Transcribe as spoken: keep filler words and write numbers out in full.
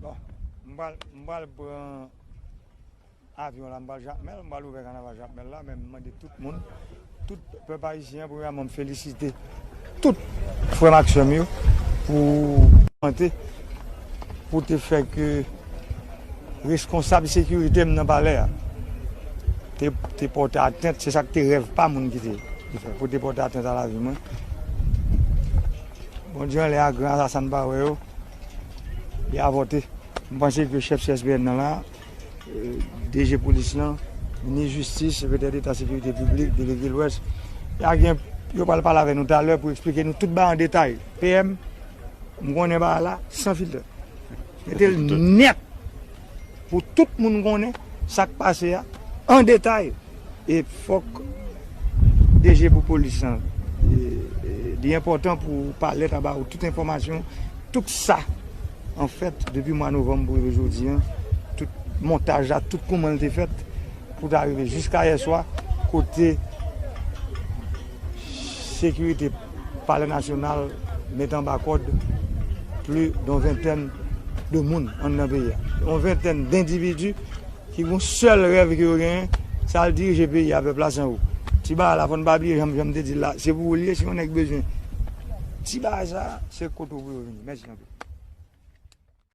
Bon, m pral, m pral pran avyon la, m pral Jakmèl, m pral ouvè kanaval Jakmèl la, men m mande tout moun, tout pèp ayisyen, premyèman, m felisite tout frè m ak sè m yo pou, pou te fè ke reskonsab sekirite m nan palè a te, te pòte atent, se sa k te rèv pa moun ki te, ki fè, pou te pòte atent a lavi mwen. Bondye anlè a gran, sa, sa n pa wè yo, li avòte. M panse ke chèf C S P N nan la, eh, D G polis lan, minis jistis, sekretè deta sekirite piblik, delege Lwès, y a gen, yo pral pale avè nou talè pou eksplike nou tout bagay an detay. P M, m konnen bagay la san filtè. Mete l nèt pou tout moun konnen sa k pase a an detay. E fòk D G pou polis lan, e, e, li enpòtan pou palè ta ba ou tout enfòmasyon, tout sa, anfèt, depi mwa novanm pou rive jodi a, tout montaj la, tout kòman l te fèt, pou ta rive jiska yè swa, kote sekirite Palè Nasyonal met anba kòd plis de yon ventèn de moun anndan peyi a. Yon ventèn dendividi ki gon sèl rèv ke yo genyen, se al dirije peyi a, pèp la san ou. Ti bagay la, fò n pa bliye, jan, jan m te di l la, se pou ou l ye, si yon nèg bezwen ti bagay sa, se kote w pou yo vini. Mèsi anpil.